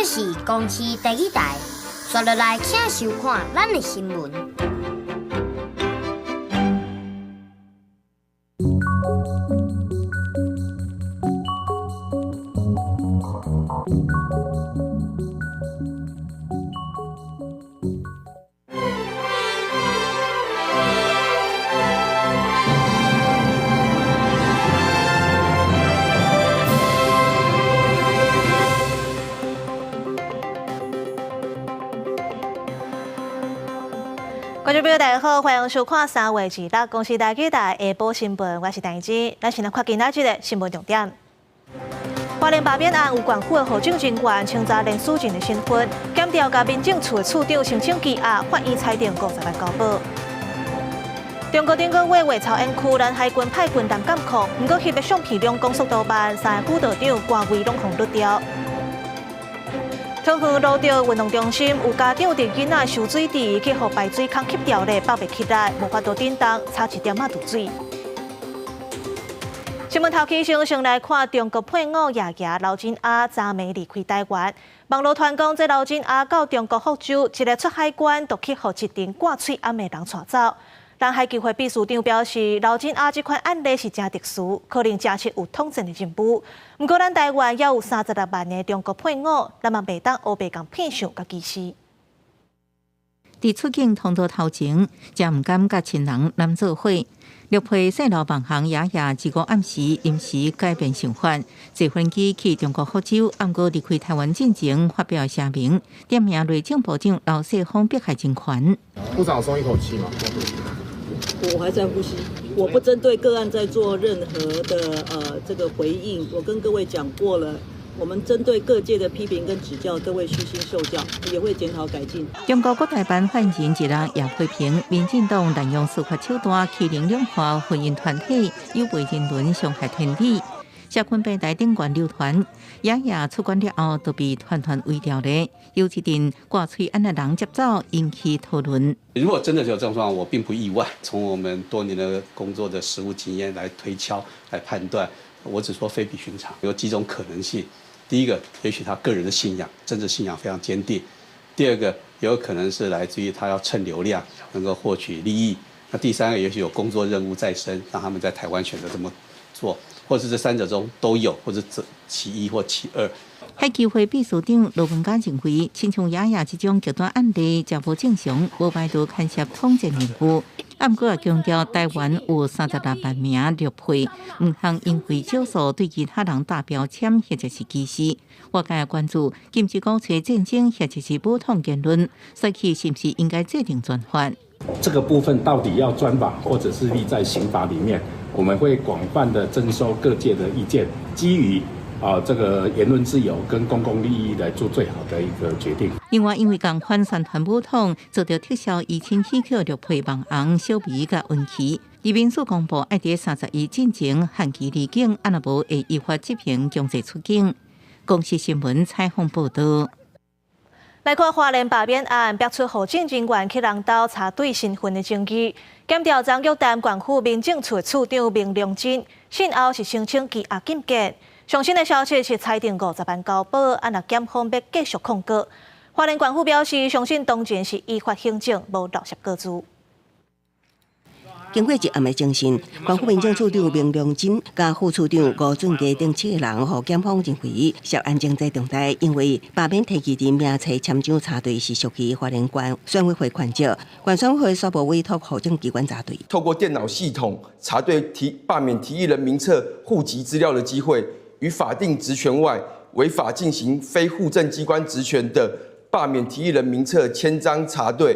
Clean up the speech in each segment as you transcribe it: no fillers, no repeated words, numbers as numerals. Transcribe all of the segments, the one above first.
這是公視第二台，紲落來請收看咱的新聞。觀眾朋友，大家好，歡迎收看三月26公視台語台下晡新聞，我是陳芝。咱先來看今仔日的新聞重點。花蓮罷免案有縣府的戶政人員清查連署人的身份，檢調共民政處的處長申請羈押，法院裁定50萬交保。中國頂個月月草園區，南海軍派軍艦監控，毋過翕的相片兩講速度慢，三个輔導長官位攏予掠掉。桃園蘆竹運動中心有家長佇囡仔收水池去予排水孔吸掉咧，爆袂起來，無法度振動，差一點仔墜水。新聞頭起先先來看中國配偶爺爺劉振亞昨暝離開台灣。網路傳講，這劉振亞到中國福州，一个出海關就去予一陣掛喙罨的人帶走。南海基會秘書長表示，劉振亞這款案例是誠特殊，可能真實有統戰的任務。毋過，咱台灣猶有36萬个中國配偶，咱嘛袂當烏白共騙相佮歧視。佇出境通道頭前，誠毋甘佮親人攬做伙。陸配姓劉網紅爺爺這個暗時臨時改變想法，坐飛機去中國福州，毋過離開台灣進前發表聲明，點名內政部長劉世鋒迫害人權。部長鬆一口氣嗎？我還在呼吸，我不針對個案在做任何的這個回應。我跟各位講過了，我們針對各界的批評跟指教都會虛心受教，也會檢討改進。中國國台辦發言人一人也批評民進黨濫用司法手段欺凌兩岸婚姻團體，有違人倫，傷害天理。社群平台頂懸流傳，爺爺出關了後就被團團圍牢咧，有一陣掛喙罨的人接走，引起討論。如果真的有這種狀況，我並不意外。從我們多年的工作的實務經驗來推敲、來判斷，我只說非比尋常。有幾種可能性：第一個，也許他個人的信仰、政治信仰非常堅定；第二個，有可能是來自於他要蹭流量，能夠獲取利益；那第三個，也許有工作任務在身，讓他們在台灣選擇這麼做。或是這三者中都有，或者這其一或其二。海基會秘書長羅文嘉認為，親像爺爺這種極端案例，誠無正常，無排除牽涉統戰任務。毋過也強調，台灣有36萬名陸配，毋通因為少數對其他人打標籤或者是歧視。外界關注禁止鼓吹戰爭或者是武統言論，所以是毋是應該制定專法？這個部分到底要專法，或者是立在刑法裡面？我們會廣泛的徵收各界的意見，基於這個言論自由跟公共利益來做最好的一個決定。另外，因為共款宣傳武統，遭著撤銷移親許可陸配網紅小美佮溫琪，移民署公布愛佇31進前限期離境，啊若無會依法執行強制出境。公視新聞採訪報導。來看花蓮罷免案，逼出戶政人員去人兜查對身份的證據。檢調張玉丹縣府民政處處長明良珍，訊後是申請羈押禁見。上新的消息是裁定50萬交保，啊若檢方欲繼續控告。花蓮縣府表示，相信當前是依法行政，無漏涉個資。經過一暗的偵訊，縣府民政處長明良珍佮副處長吳俊傑等七个人，予檢方認為涉案偵查重大，因為罷免提議人名冊簽章查對是屬於花蓮縣選委會權責，縣選委會宣布委託戶政機關查對。透過電腦系統查對提罷免提議人名冊戶籍資料的機會，於法定職權外違法進行非戶政機關職權的罷免提議人名冊簽章查對，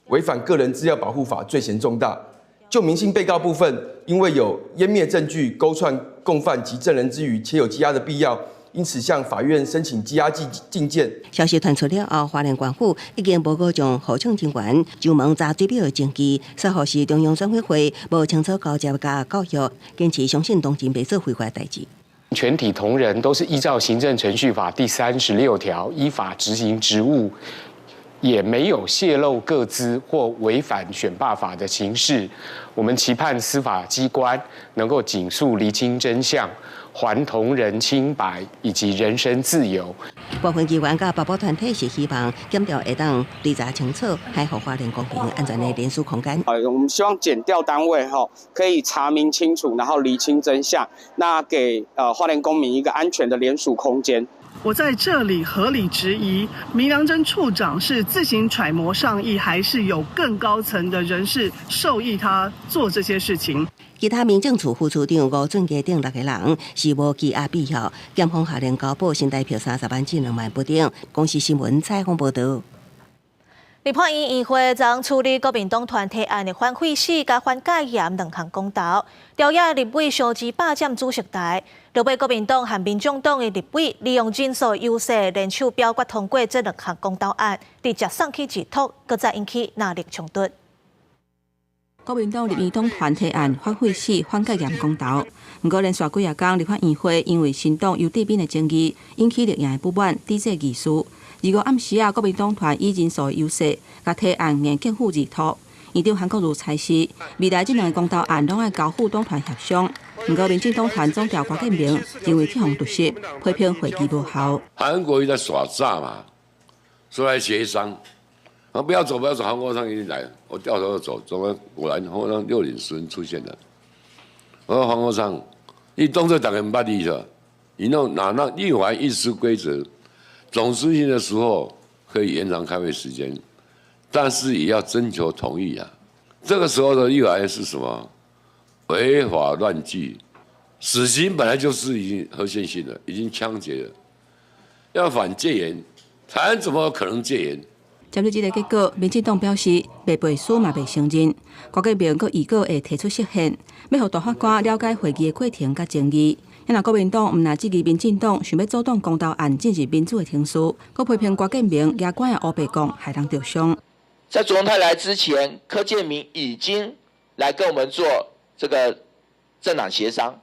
違反個人資料保護法，罪嫌重大。就民信被告部分，因為有湮滅證據、勾串共犯及證人之虞，且有羈押的必要，因此向法院申請羈押禁見。消息傳出了後，花蓮縣府已經報告將戶政人員上門查水表的證據，說予是中央選委會無清楚交接佮教育，堅持相信當前袂做非法代誌。全體同仁都是依照行政程序法第36條依法執行職務。也沒有洩露個資或違反選罷法的情事，我們期盼司法機關能夠盡速釐清真相，還同仁清白以及人身自由。部分議員佮罷保團體是希望檢調會當追查清楚，還予花蓮公平安全的連署空間。我們希望檢調單位哈可以查明清楚，然後釐清真相，那給花蓮公民一個安全的聯署空間。我在這裡合理質疑，明良珍處長是自行揣摩上意，還是有更高層的人士授意他做這些事情？其他民政處副處長吳俊傑等六個人是無羈押必要，檢方下令交保新台票30萬至2萬不等。公視新聞採訪報導。立法院院會將處理國民黨團提案的反廢死佮反戒嚴兩項公投，朝野立委相持霸佔主席台，落尾國民黨和民眾黨的立委利用人數優勢聯手表決通過這兩項公投案，直接送去入托，閣再引起藍綠衝突。國民黨立院黨團提案反廢死、反戒嚴公投，毋過連續幾仔工立法院會因為新黨游智敏的爭議，引起綠營的不滿，抵制議事。二五暗時啊，國民黨團以人數優勢，共提案硬政府入托。院長韓國瑜裁示，未來這兩个公投案攏愛交付黨團協商。毋過民進黨團總召郭建明認為這項突襲，批評會議無效。韓國瑜在耍詐嘛，說來協商，啊不要走不要走，黃國昌已經來了，我掉頭就走，怎麼果然黃國昌6點10分出現了。我說黃國昌，你當作逐家毋捌你是？你弄哪那立法議事規則？總質詢的時候可以延長開會時間，但是也要徵求同意啊。這個時候的立法院是什麼？違法亂紀，死刑本來就是已經合憲性了，已經槍決了，要反戒嚴，台灣怎麼可能戒嚴？針對這个結果，民進黨表示袂背書嘛袂承認，郭建明閣預告會提出釋憲，欲予大法官了解會議的過程佮爭議。若國民黨毋但質疑民進黨想欲阻擋公投案進入民主的程序，閣批評郭建明蜈蚣仔烏白講，害人著傷。在卓榮泰來之前，柯建銘已經來跟我們做這個政黨協商。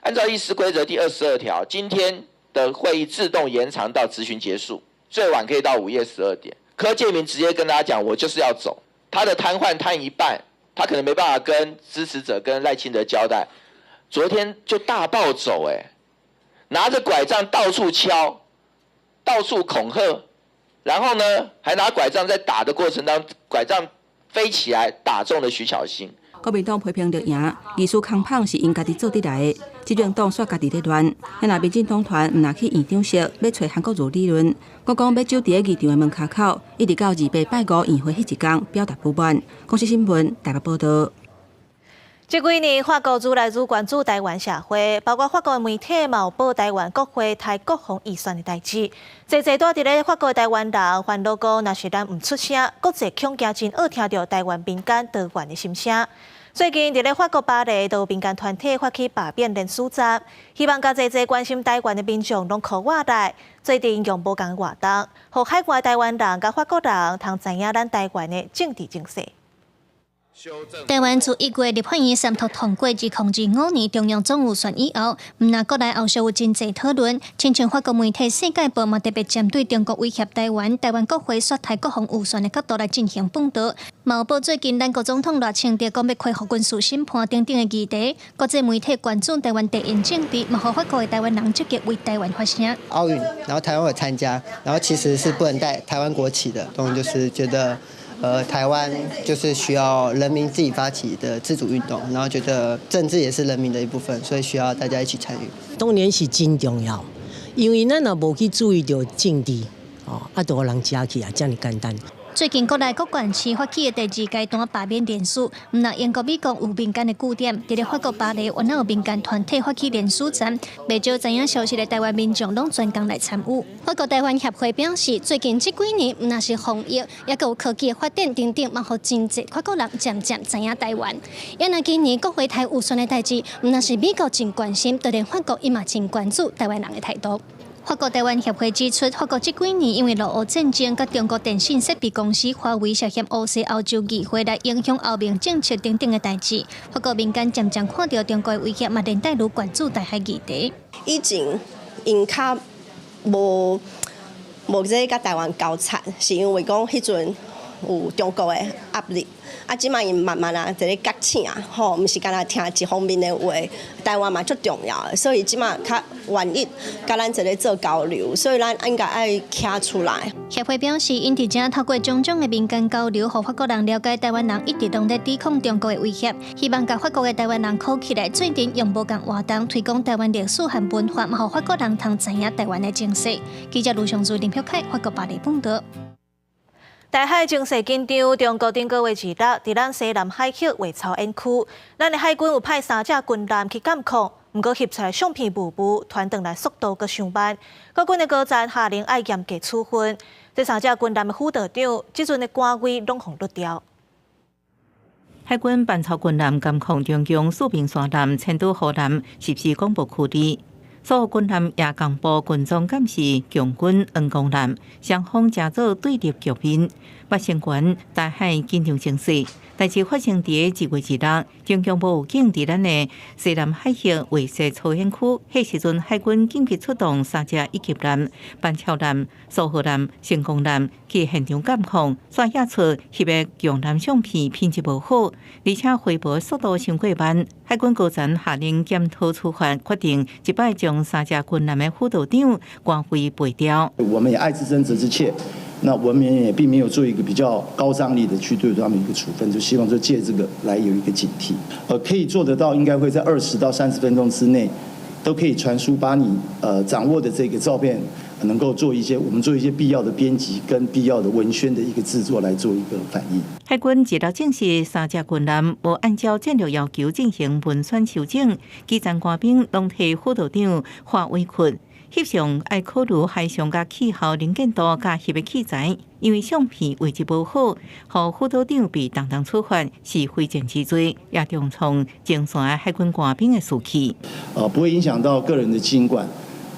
按照議事規則第22條，今天的會議自動延長到質詢結束，最晚可以到午夜12點。柯建銘直接跟大家講，我就是要走。他的癱瘓癱一半，他可能沒辦法跟支持者、跟賴清德交代。昨天就大暴走，欸，拿着拐杖到處敲，到處恐嚇，然後呢，還拿拐杖在打的過程當中，拐杖飛起來打中了徐巧芯。國民黨批評綠營，議事空芳是𪜶家己做得來的，執政黨煞家己咧亂。若民進黨團毋若去院長室欲揣韓國瑜理論，閣講欲守佇咧議場的門跤口，一直到28拜五院會彼一工表達不滿。公視新聞台北報導。這幾年，法國愈來愈關注台灣社會，包括法國媒體嘛有報台灣國會刣國防預算的代誌。濟濟蹛佇咧法國台灣人煩惱講，若是咱毋出聲，國際恐驚真愛聽著台灣民間多元的心聲。最近佇咧法國巴黎，就有民間團體發起罷免連署站，希望共濟濟關心台灣的民眾攏 call 我來，做陣用無仝活動，予海外台灣人佮法國人通知影咱台灣的政治情勢。台灣自1月立法院三讀通過2025年中央總預算以後，毋但國內後續有真濟討論，親像法國媒體《世界報》嘛特別針對中國威脅台灣、台灣國會煞刣國防預算的角度來進行報導。嘛有報最近咱國總統賴清德講欲恢復軍事審判等等的議題，國際媒體關注台灣地緣政治，嘛予法國的台灣人積極為台灣發聲。奧運，然後台灣有參加，然後其實是不能帶台灣國旗的，當然就是覺得。台灣就是需要人民自己發起的自主運動，然後覺得政治也是人民的一部分，所以需要大家一起參與。當然是真重要，因為咱若無去注意著政治，哦，啊，就予人食去啊，遮爾簡單。最近國內各縣市發起的第二階段罷免連署，毋但英國、美國有民間的據點，佇咧法國巴黎，原來有民間團體發起連署站，袂少知影消息的台灣民眾攏專工來參與。法國台灣協會表示，最近這幾年，毋但是防疫，抑閣有科技的發展等等，嘛予真濟法國人漸漸知影台灣。也若今年國會刣預算的代誌，毋但是美國真關心，就連法國伊嘛真關注台灣人的態度。法國台灣協會指出，法國這幾年因為俄烏戰爭、佮中國電信設備公司華為涉嫌烏勢歐洲議會來影響歐盟政策等等的代誌，法國民間漸漸看著中國的威脅，嘛連帶愈關注台海議題。以前𪜶較無無這共台灣交纏，是因為講彼陣有中國的壓力，啊，這擺𪜶慢慢啊，佇咧覺醒啊，吼，毋是干焦聽一方面的話，台灣嘛足重要的，所以這擺較願意佮咱齊咧做交流，所以咱應該愛徛出來。協會表示，𪜶佇遮透過種種的民間交流，予法國人了解台灣人一直攏咧抵抗中國的威脅，希望共法國的台灣人扣起來，做陣用無仝活動推廣台灣歷史和文化，嘛予法國人通知影台灣的情勢。記者盧尚珠、林玉凱，法國巴黎報導。台海情勢緊張，中國頂個月二六，佇咱西南海域畫操演區，咱的海軍有派三隻軍艦去監控，毋過翕出來相片霧霧，傳轉來速度閣傷慢。國軍的高層下令愛嚴格處分。這三隻軍艦的輔導長，這陣的官位攏予掠掉。海軍班超軍艦監控中共四平山艦、千島湖艦實時廣播區裡。蘇軍艦也公布軍裝鑑是共軍黃公艦，雙方成做對立局面。八成懸台海緊張情勢，但是發生佇2月26，中共無預警佇咱的西南海域畫設操演區，彼時陣海軍緊急出動三隻一級艦、班超艦、蘇河艦、成功艦去現場監控，煞驗出翕的共艦相片品質無好，而且回報速度傷過慢。海軍高層下令檢討處罰，決定這擺將三隻軍艦的輔導長官位廢掉。我們也愛之深責之切。那我們也並沒有做一個比較高張力的去對他們一個處分，就希望說借這個來有一個警惕。可以做得到，應該會在20到30分鐘之內，都可以傳輸，把你掌握的這個照片，能夠做一些我們做一些必要的編輯跟必要的文宣的一個製作來做一個反應。海軍二六證實三隻軍艦無按照戰略要求進行文宣修整，基層官兵攏替輔導長化圍困。翕相愛考慮海上佮氣候能見度佮翕的器材，因為相片畫質無好，予輔導長被當當處罰是非戰之罪，也重創前線的海軍官兵的士氣。不會影響到個人的經管。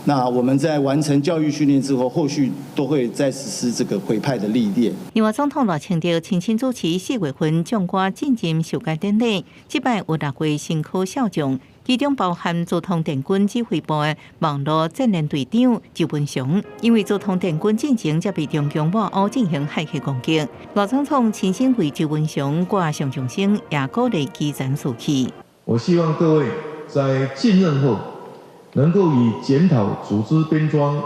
那我們在完成教育訓練之後，後續都會再實施這個委派的歷練。另外，總統賴清德親身主持4月份將官進階授階典禮，這擺有六位新科少將。其中包含祖統電軍指揮部的網路戰聯隊長周文雄，因為祖統電軍進前才被中共抹烏進行駭客攻擊，賴總統親身為周文雄掛上將星，也鼓勵基層士氣。我希望各位在進任後，能夠以檢討組織編裝、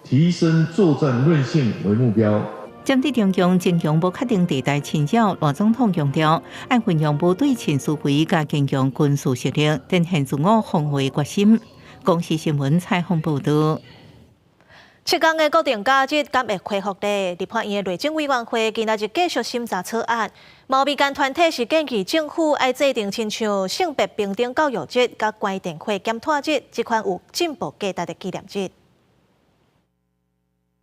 提升作戰韌性為目標。針對中共增強不確定地帶侵擾，賴總統強調，愛運用無對稱思維，佮堅強軍事實力，展現自我防衛決心。公視新聞採訪報導。7天的國定假日敢會恢復咧？立法院的內政委員會今仔日繼續審查草案。某民間團體是建議政府愛制定親像性別平等教育日、佮關電費檢討日這款有進步價值的紀念日。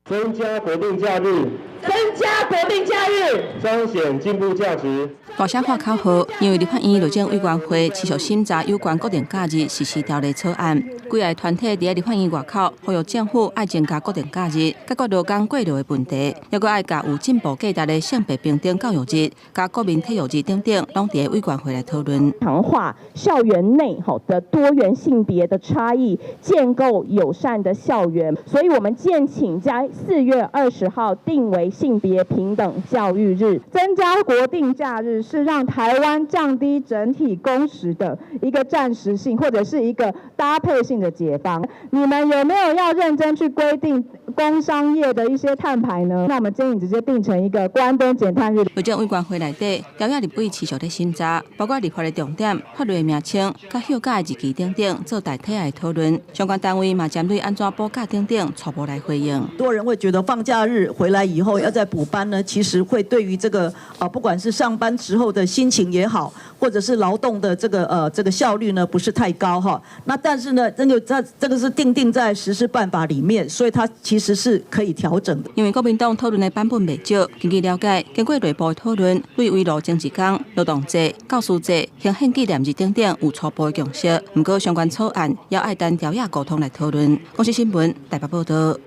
增加國定假日，增加國定假日，彰顯進步價值。大聲喊口號，因為立法院內政委員會持續審查有關國定假日實施條例草案。幾个團體佇立法院外口呼籲政府愛增加國定假日，解決勞工過勞的問題，猶閣愛共有進步價值的性別平等教育日、佮國民體育日等等，攏佇委員會來討論。強化校園內吼的多元性別的差異，建構友善的校園。所以我們建請在4月20號定為性別平等教育日，增加國定假日是讓台灣降低整體工時的一個暫時性或者是一個搭配性的解方。你們有沒有要認真去規定工商業的一些碳排呢？那我們建議直接定成一個關燈減碳日。內政委員會內底，朝野立委持續咧審查，包括立法的重點、法律的名稱、佮休假的日期等等，做大體的討論。相關單位嘛針對按怎補假等等初步來回應。多人會覺得放假日回來以後要再補班呢，其實會對於這個啊，不管是上班時候的心情也好，或者是勞動的這個效率呢，不是太高哈。那但是呢，這個在這個是定在實施辦法裡面，所以它其實是可以調整的。因為國民黨討論的版本袂少，根據了解，經過內部討論，對慰勞前一工、勞動節、教師節、行憲紀念日等等有初步的共識。毋過相關草案猶愛等朝野溝通來討論。公視新聞台北報導。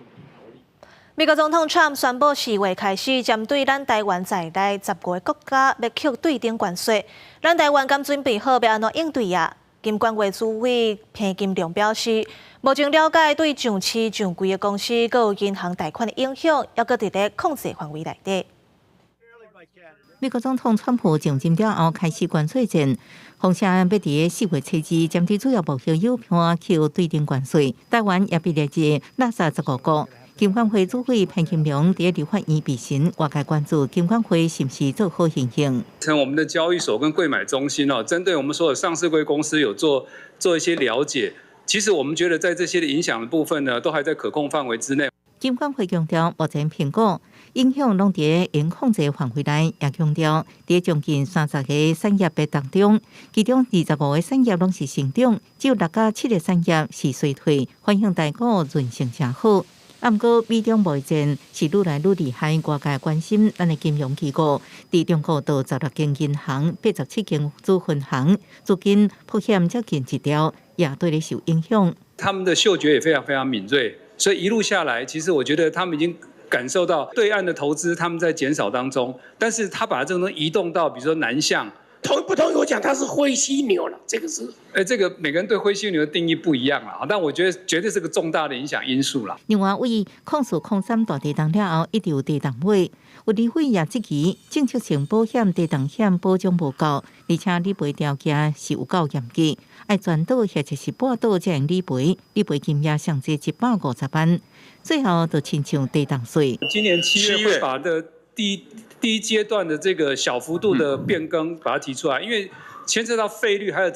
美國總統川普宣布4月開始，針對咱台灣在內15個國家欲扣對等關稅。咱台灣敢準備好欲按怎應對啊？金管會主委彭金龍表示，目前了解對上市上櫃的公司閣有銀行貸款的影響，猶閣佇咧控制範圍內底。美國總統川普上任了後開始關稅戰，風聲欲佇4月初2針對主要貿易夥伴扣對等關稅，台灣也被列入垃圾15國。金管會主委潘金龍佇立法院備詢，外界關注金管會是毋是做好形象。從我們的交易所跟櫃買中心哦，針對我們所有上市櫃公司有做一些了解。其實我們覺得在這些的影響的部分呢，都還在可控範圍之內。金管會強調，目前評估影響攏佇會控制範圍內，也強調佇將近30個產業別當中，其中25個產業攏是成長，只有6到7個產業是衰退，反映台股韌性誠好。啊，毋過美中貿易戰是愈來愈厲害，外界關心咱的金融機構，佇中國的16間銀行、87間子分行，資金曝險接近一兆，也對咧受影響。他們的嗅覺也非常非常敏銳，所以一路下來，其實我覺得他們已經感受到對岸的投資他們在減少當中，但是他把這種東西移動到，比如說南向。同不同意我講他是灰犀牛了，這個是。哎，這個每個人對灰犀牛的定義不一樣啦，但我覺得絕對是個重大的影響因素啦。另外，為04/03大地動了後，一直有地動尾，有立委也質疑政策性保險地動險保障無夠，而且理賠條件是有夠嚴格，愛全倒或者是半倒才會理賠，理賠金額上濟150萬，最後就親像地動稅。今年7月會把的第一階段的這個小幅度的變更，把它提出來，因為牽涉到費率，還有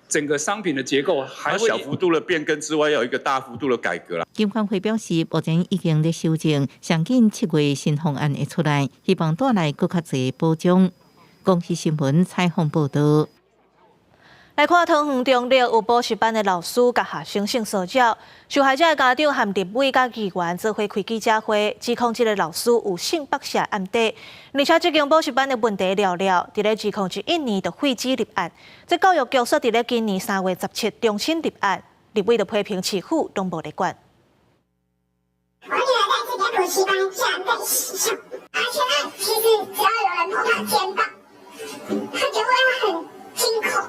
整個商品的結構，還會小幅度的變更之外，要有一個大幅度的改革啦。金管會表示，目前已經在修正，上緊7月新方案會出來，希望帶來閣較濟保障。公視新聞採訪報導。來看桃園中壢有補習班的老師共學生性騷擾，受害者的家長和立委佮議員做伙開記者會，指控這个老師有性剝削案底，而且這間補習班的問題了了，佇咧2011年就廢止立案，這教育局煞佇咧今年3月17重新立案，立委就批評市府攏無咧管。我女兒在這間補習班竟然被使用，而且呢，其實只要有人碰她肩膀，她就會很驚恐。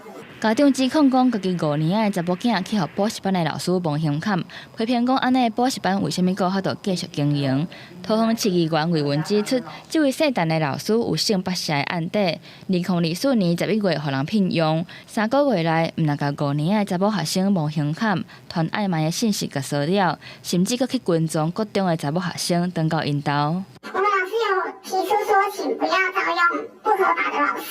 家長指控講，家己5年仔的查某囝去予補習班的老師摸胸坎，批評講按呢補習班為啥物閣有法度繼續經營？桃園市議員魏文指出，這位姓陳的老師有性剝削的案底，2024年11月予人聘用，3個月內，毋但共5年仔的查某學生摸胸坎，傳曖昧的信息共騷擾，甚至閣去跟蹤國中的查某學生，轉到𪜶兜。我們老師有提出說，請不要招用不合法的老師，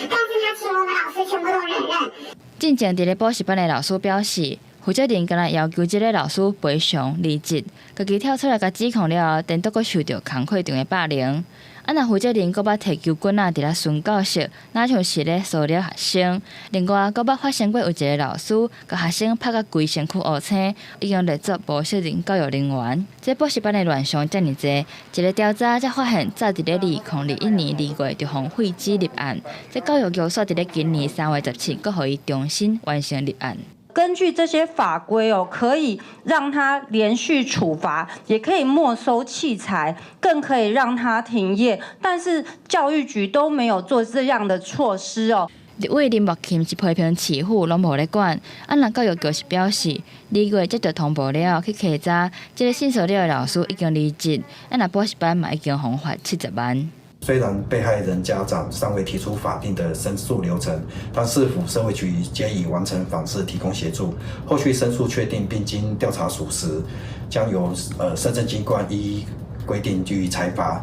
但是他請我們老師全部都認認。進前佇咧補習班的老師表示，負責人敢若要求這个老師賠償離職，家己跳出來共指控了後，顛倒閣受著工課場的霸凌。啊，若負責人閣捌提球棍仔佇咧巡教室，若像是咧騷擾學生。另外，閣捌發生過有一个老師共學生拍甲規身軀烏青，已經列作無適任教育人員。這補習班的亂象遮爾濟，一个調查才發現，早佇咧2021年2月就予廢止立案，這教育局煞佇咧今年3月17，閣予伊重新完成立案。根據這些法規哦，可以讓他連續處罰，也可以沒收器材，更可以讓他停業。但是教育局都沒有做這樣的措施哦。立委林木琴是批評市府攏無咧管，啊，若教育局是表示，2月接到通報了後去稽查，這个性騷擾的老師已經離職，啊，若補習班嘛已經予罰70萬。雖然被害人家長尚未提出法定的申訴流程，但市府社會局皆已完成訪視，提供協助。後續申訴確定並經調查屬實，將由社政機關依規定予以裁罰。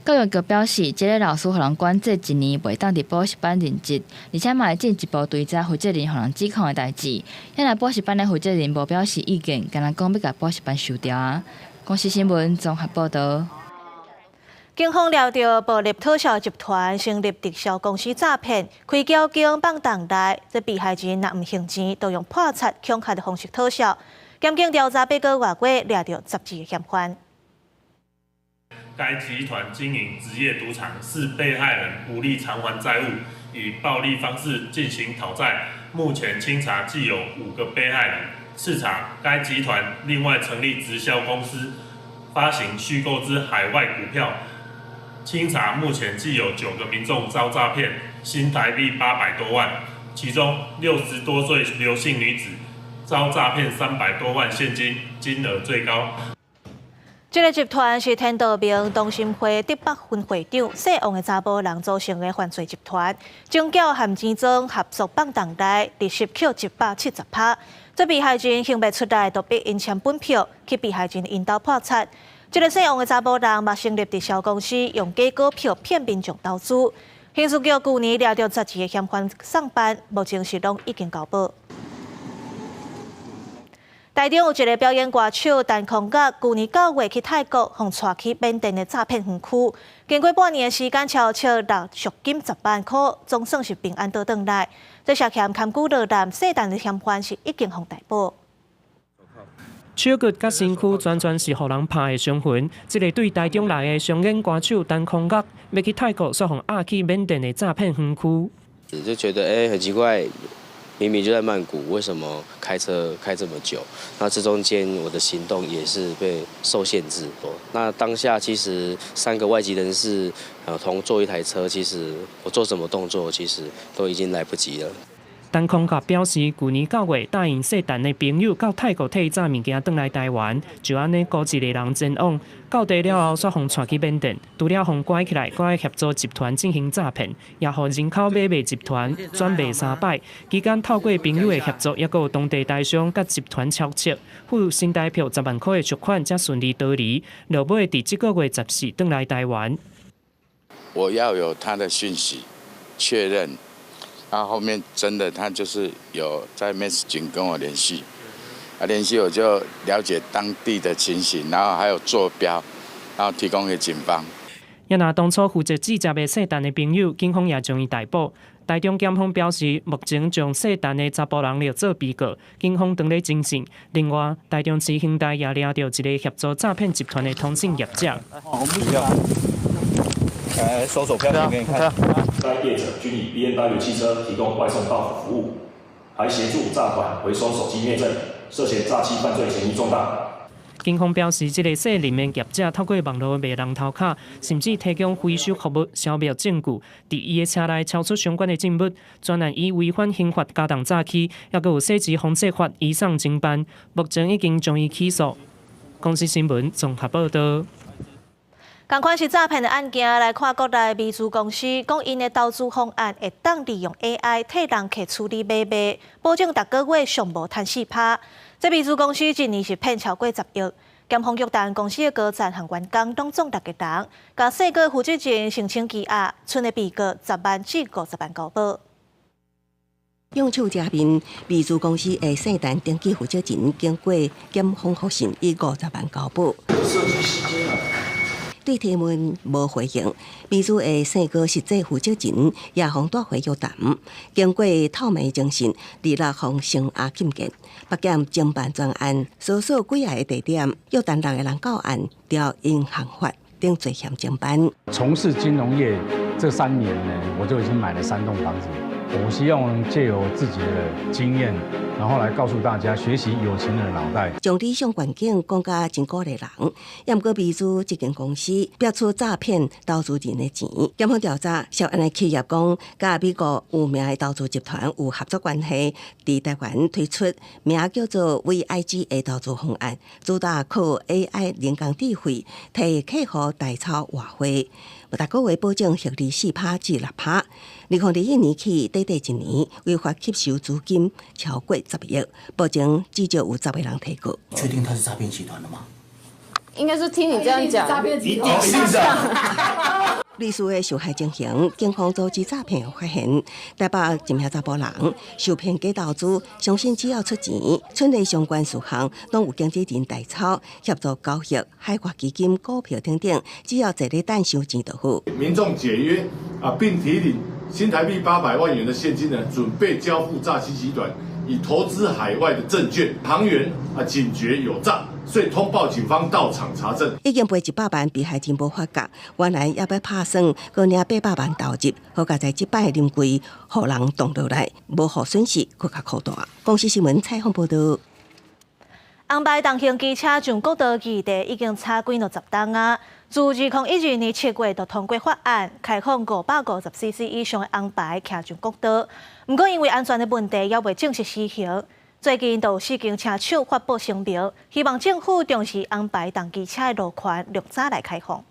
教育局表示，這个老師予人管制一年，袂當佇補習班任職，而且嘛會進一步追查負責人予人指控的代誌。遐若補習班的負責人無表示意見，敢若講欲共補習班收掉啊。公視新聞綜合報導。警方抓著暴力討銷集團成立直銷公司詐騙，開繳金放銅內，這被害人若毋還錢，就用破產恐嚇的方式討銷。檢警調查八個外過，抓著12個嫌犯。該集團經營職業賭場，視被害人無力償還債務，以暴力方式進行討債。目前清查計有5個被害人。次查，該集團另外成立直銷公司，發行虛構之海外股票。清查目前計有9個民眾遭詐騙，新台幣800多萬，其中60多歲劉姓女子遭詐騙300多萬現金，金額最高。這个集團是天道盟同心會竹北分會長姓王的查埔人組成的犯罪集團，將繳含錢莊合作放檔內，利息扣170%。這被害人還袂出來，就逼𪜶簽本票去被害人𪜶兜破產。這个姓王的查埔人嘛成立直銷公司，用假股票騙民眾投資。刑事局舊年掠著12个嫌犯送辦，目前是攏已經交保。台中有一个表演歌手陳康樂，舊年9月去泰國，予帶去緬甸的詐騙園區，經過半年的時間，超出納贖金10萬箍，總算是平安倒轉來。這涉嫌牽綬落難，姓陳的嫌犯是已經予逮捕。手骨佮身軀全全是予人拍的傷痕。這个對台中來的商演歌手陳康樂，欲去泰國，煞予押去緬甸的詐騙園區。就覺得很奇怪。明明就在曼谷，為什麼開車開這麼久？那這中間我的行動也是被受限制。那當下其實三個外籍人士同坐一台車，其實我做什麼動作，其實都已經來不及了。陳康樂表示，舊年9月答應姓陳的朋友到泰國提早物件轉來台灣，就按呢孤一个人前往，到地了後，煞予帶去緬甸，除了予關起來，閣愛協助集團進行詐騙，也予人口買賣集團轉賣三擺。期間透過朋友的協助，抑閣有當地台商佮集團籌策，付新台票10萬箍的贖款，才順利逃離。落尾佇這个月14轉來台灣。我要有他的訊息確認。他後面真的，他就是有在 message 跟我聯繫，啊聯繫我就了解當地的情形，然後還有坐標，然後提供給警方。也若當初負責接的姓陳的朋友，警方也將伊逮捕。台中檢方表示，目前將姓陳的查埔人列做被告，警方正咧偵訊。另外，台中市刑大也掠著一个協助詐騙集團的通信業者。來，搜索票給你看。該業者均以 BMW 汽車提供外送到府服務，還協助詐團回收手機滅證，涉嫌詐欺犯罪嫌疑重大。警方表示，這个姓林的業者透過網路賣人頭卡，甚至提供回收服務、消滅證據。佇伊的車內抄出相關的證物，專案以違反刑法加重詐欺，抑閣有洗錢防制法移送偵辦。目前已經將伊起訴。公視新聞綜合報導。仝款是詐騙的案件，來看國內美資公司講，𪜶的投資方案會當利用 AI 替人客處理買賣，保證逐个月上無趁4%。這美資公司一年是騙超過10億。檢方局等公司的高層和員工攏總六個人，共四個負責人申請羈押，賰的被告10萬至50萬交保。用手遮面，美資公司的姓陳登記負責人經過檢方覆訊，以50萬交保。對提問無回應，美資的姓高實際負責人也予帶回約談，經過透明偵訊，26予聲押禁見，北檢偵辦專案，搜索幾个地點，約談六个人到案，調銀行法等罪嫌偵辦。從事金融業這3年呢，我就已經買了三棟房子。我希望借由自己的經驗，然後來告訴大家學習有錢人的腦袋。將理想願景講甲真鼓勵人，也毋過美資這間公司逼出詐騙投資人的錢。檢方調查涉案的企業講，佮美國有名的投資集團有合作關係，佇台灣推出名叫做 VIG 的投資方案，主打靠 AI 人工智慧替客戶代操外匯。逐個月保證獲利4%至6%。2021年起，短短一年，違法吸收資金超過10億，目前至少有10個人提告。確定他是詐騙集團的嗎？應該是聽你這樣講，詐騙集團是類似的受害情形，警方組織詐騙發現，台北一名查埔人受騙假投資，相信只要出錢，村內相關事項攏有經紀人代操，協助交易海外基金、股票等等，只要坐咧等收錢就好。民眾解約啊，並提領新台幣800萬元的現金呢，準備交付詐欺集團，以投資海外的證券。行員啊警覺有詐，所以通報警方到場查證。已經賠100萬，被害人無發覺，原來猶欲拍算，閣領800萬投入，好佳哉這擺臨櫃，予人擋落來，無予損失，閣較擴大。公視新聞採訪報導。紅牌重型機車上國道議題已經炒幾若十冬啊！自2012年7月就通過法案，開放550 CC 以上的紅牌騎上國道。毋過因為安全的問題，猶未正式施行。最近就有四間車廠發布聲明，希望政府重視安排重機車的路權，略早來開放。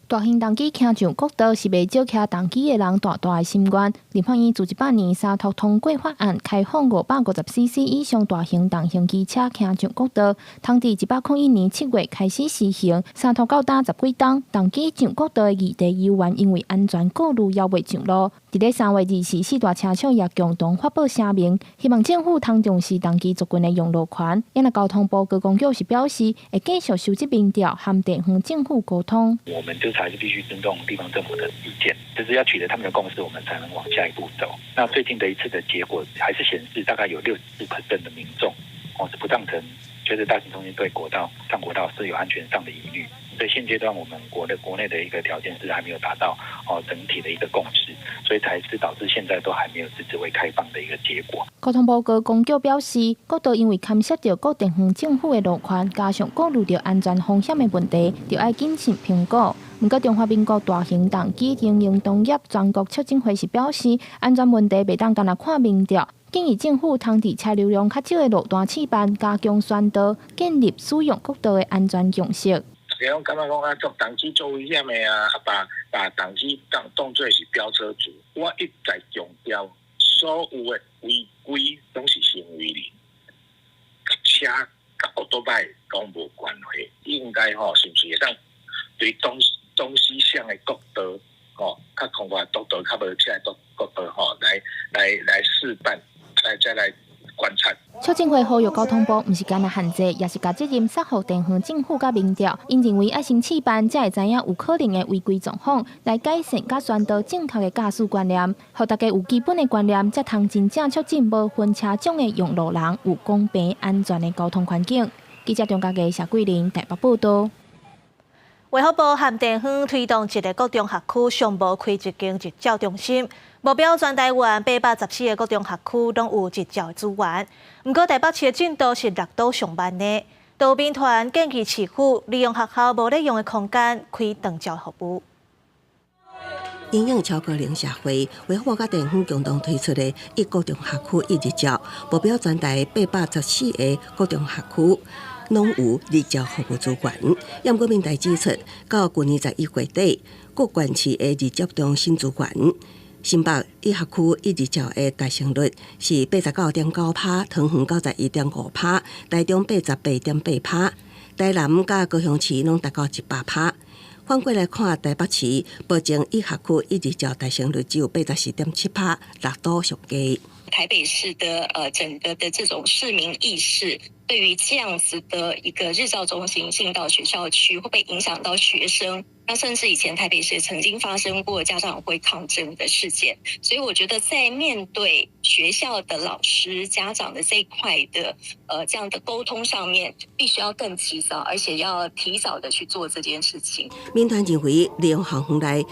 大型重機騎上國道是袂少騎重機的人大大的心願。立法院自100年三讀通過法案，開放550 cc 以上大型重型機車騎上國道，通佇101年7月開始施行。三讀到今十幾冬，重機上國道的議題猶原因為安全顧慮猶未上路。佇咧3月24，四大車廠也共同發布聲明，希望政府通重視重機族群的用路權。啊，交通部觀光局是表示，會繼續收集民調，和地方政府溝通。我們就是還是必須尊重地方政府的意見，就是要取得他們的共識，我們才能往下一步走。那最近的一次的結果，還是顯示大概有64% 的民眾哦是不贊成，覺得大型重機對國道上國道是有安全上的疑慮。所以現階段我們國內的一個條件是還沒有達到哦整體的一個共識，所以才是導致現在都還沒有遲遲未開放的一個結果。交通部觀光局表示，國道因為牽涉著各地方政府的路權，加上顧慮著安全風險的問題，著愛謹慎評估。毋過，中華民國大型重機經營同業全國促進會是表示，安全問題袂當干焦看民調，建議政府通佇車流量較少的路段試辦，加強宣導，建立使用國道的安全共識。大家攏感覺講啊，坐重機足危險的啊，啊把重機當做是飆車族。我一再強調，所有的違規攏是行為人，車佮歐多擺攏無關係，應該吼是毋是會當對東西向的國道，吼，較空曠國道較無車的國道吼，來試辦，來再來觀察。促進會呼籲交通部，毋是干焦限制，也是共責任煞予地方政府佮民調。𪜶認為愛先試辦，才會知影有可能的違規狀況，來改善佮宣導正確的駕駛觀念，予大家有基本的觀念，才通真正促進無分車種的用路人有公平安全的交通環境。記者張家傑、謝桂玲台北報道。衛福部和地方推動一个國中學區上無開一間日照中心，目標全台灣814个國中學區攏有日照資源。毋過台北市的進度是六都上慢的。都民團建議市府利用學校無咧用的空間開長照服務。因應超高齡社會，衛福部佮地方共同推出的一國中學區一日照，目標全台814个國中學區攏有日照服務資源。毋過民代指出，到舊年11月底，各縣市的日照中心資源，新北一學區一日照的達成率是89.9%，桃園91.5%，台中88.8%，台南佮高雄市攏達到100%。反過來看，台北市目前一學區一日照達成率只有84.7%，六都上低。台北市的整個的這種市民意識，對於這樣子的一個日照中心進到學校去，會不會影響到學生？那甚至以前台北市曾經發生過家長會抗爭的事件，所以我覺得在面對學校的老師、家長的這一塊的這樣的溝通上面，必須要更及早，而且要提早的去做這件事情。民團認為利用校園內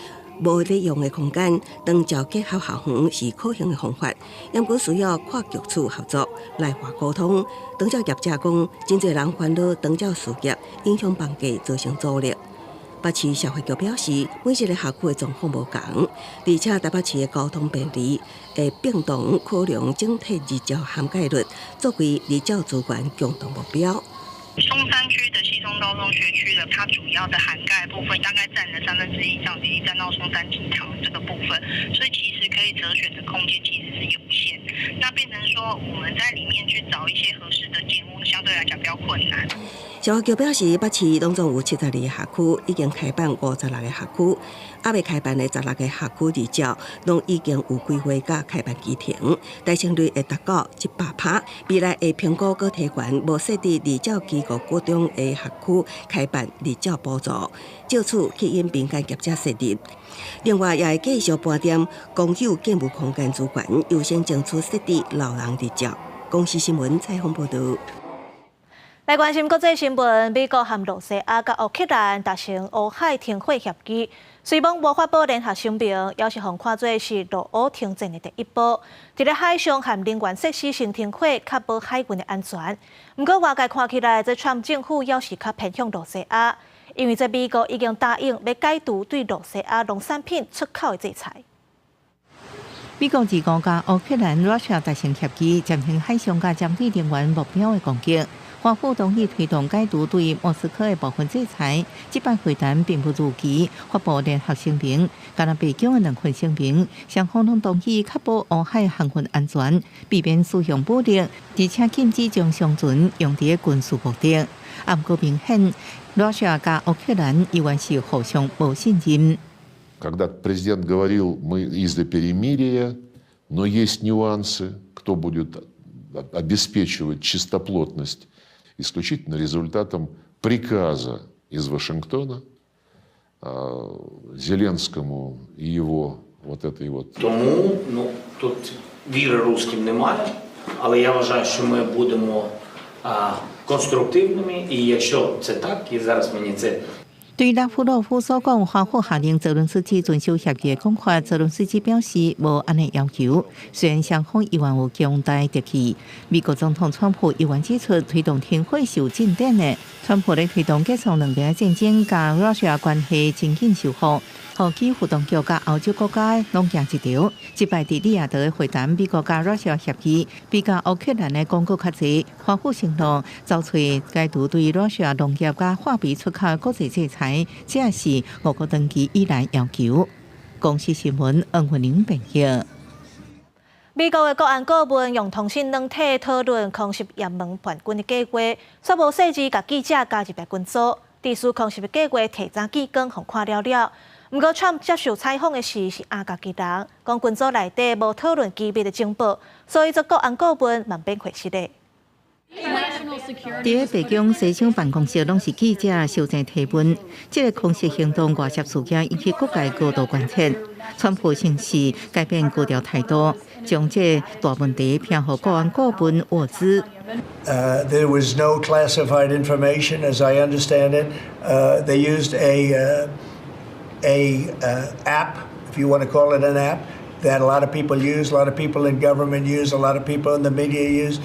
無咧用的空間，長照結合校園是可行的方法，毋過需要跨局處合作來話溝通。長照業者講，真濟人煩惱長照事業影響房價，造成阻力。北市社會局表示，每一个學區的狀況無仝，而且台北市的交通便利，會變動考量整體日照涵蓋率，作為日照資源共同目標。松山區的西松高中學區的，它主要的涵蓋部分大概佔了1/3以上，比例佔到松山機場這個部分，所以其實可以擇選的空間其實是有限。那變成說我們在裡面去找一些合適的建物，相對來講比較困難。社會局表示，北市攏總有72个學區，已經開辦56个學區，猶未開辦的16个學區日照，攏已經有規劃佮開辦議程，達成率會達到100%。未來會評估閣提懸無設置日照機構國中的學區開辦日照補助，藉此吸引民間業者設立。另外，也會繼續盤點公有建物空間資源，優先爭取設置老人日照。公視新聞採訪報導。來關心國際新聞，美國和露西亞佮烏克蘭達成烏海停火協議，雖罔無發布聯合聲明，猶是予看做是露烏停戰的第一步。佇咧海上和能源設施先停火，確保海運的安全。毋過外界看起來，這川普政府猶是較偏向露西亞，因為這美國已經答應欲解除對露西亞農產品出口的制裁。美國二五佮烏克蘭、Russia 達成協議，暫停海上佮針對能源目標的攻擊。華府同意推動解除對莫斯科的部分制裁。這擺會談並不如期發布聯合聲明，干焦白宮的兩份聲明，雙方攏同意確保烏海航運安全，避免使用武力，而且禁止將商船用佇軍事目的。啊，毋過明顯，Russia 佮烏克蘭依然是互相無信任。 Когда президент говорил, мы и за перемирие, но есть нюансы, кто будет обеспечивать чистоплотность, исключительно результатом приказа из Вашингтона Зеленскому и его вот этой вот. Тому, ну, тут віри русським немає, але я вважаю, що ми будемо конструктивними, і якщо це так, і зараз мені це 對拉夫羅夫所講，華府下令澤倫斯基遵守協議的講法，澤倫斯基表示無按呢要求。雖然雙方依然有強大敵意，美國總統川普依然指出推動停火是有進展的。川普咧推動結束兩邊戰爭，佮 Russia 關係真緊修復，予基輔當局佮歐洲國家攏驚一著。這擺佇利雅得的會談，美國佮 Russia 協議比佮烏克蘭的廣告較濟。華府承諾走出解除對 Russia 農業佮化肥出口的國際制裁，這是俄國長期以來要求。公視新聞黃雲玲編譯。美國的國安顧問用通訊軟體討論空襲也門叛軍的計劃，煞無細緻共記者加入來群組，致使空襲的計劃提早見光，予看了了。毋過，川普接受採訪的時是阿家己人，講群組內底無討論機密的情報，所以做國安顧問嘛免回實的。佇白宮西廂辦公室，攏是記者相爭提問。這个空襲行動外泄事件引起各界高度關切。川普先是改變高調態度，將這大問題拋予國安顧問沃茲。 There was no classified information, as I understand it. They used a app, if you want to call it an app, that a lot of people use, a lot of people in government use, a lot of people in the media use.